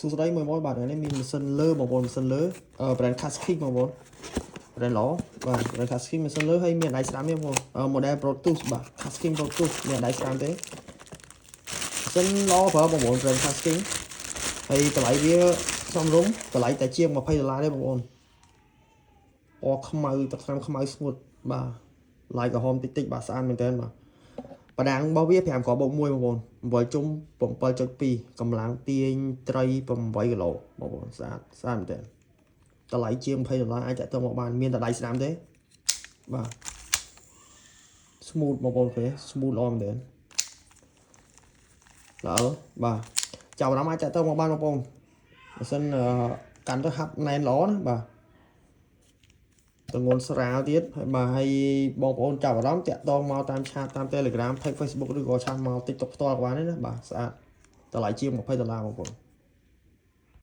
សួស្តីមួយមួយបាទថ្ងៃនេះមានម៉ាស៊ីនលើបងប្អូនម៉ាស៊ីនលើអឺ brand KastKing បងប្អូន brand ល្អបាទ brand KastKing ម៉ាស៊ីនលើហើយមានដៃស្ដាំទេបងប្អូនអឺ model Proteus បាទ KastKing Proteus មានដៃស្ដាំទេម៉ាស៊ីនល្អប្រើបងប្អូន brand KastKing ហើយតម្លៃវាសមរម្យតម្លៃតែជាង20ដុល្លារទេបងប្អូនពណ៌ខ្មៅទឹកថ្នាំខ្មៅស្ងួតបាទឡាយក្រហមតិចតិចបាទស្អាតមែនតើបាទបដាងរបស់វា5គ្រាប់បូក1បងប្អូន7ជុំ7.2កម្លាំងទាញត្រី8គីឡូបងប្អូនស្អាតស្អាតមែនតើតម្លៃជាង20ដុល្លារអាចតាក់ទងមកបានមានតែដៃស្ដាំទេបាទ smooth បងប្អូនឃើញ smooth ល្អមែនតើល្អបាទចាប់អារម្មណ៍អាចតាក់ទងមកបានបងប្អូនបើសិនកាន់ទៅហាប់ណែនល្អណាបាទទងន់ស្រាលទៀតហើយបាទហើយបងប្អូនចាប់អារម្មណ៍តាក់ទងមកតាម chat តាម Telegram Page Facebook ឬក៏ chat មក TikTok ផ្ទាល់ក៏បានដែរណាបាទស្អាតតម្លៃជាង20ដុល្លារបងប្អូន។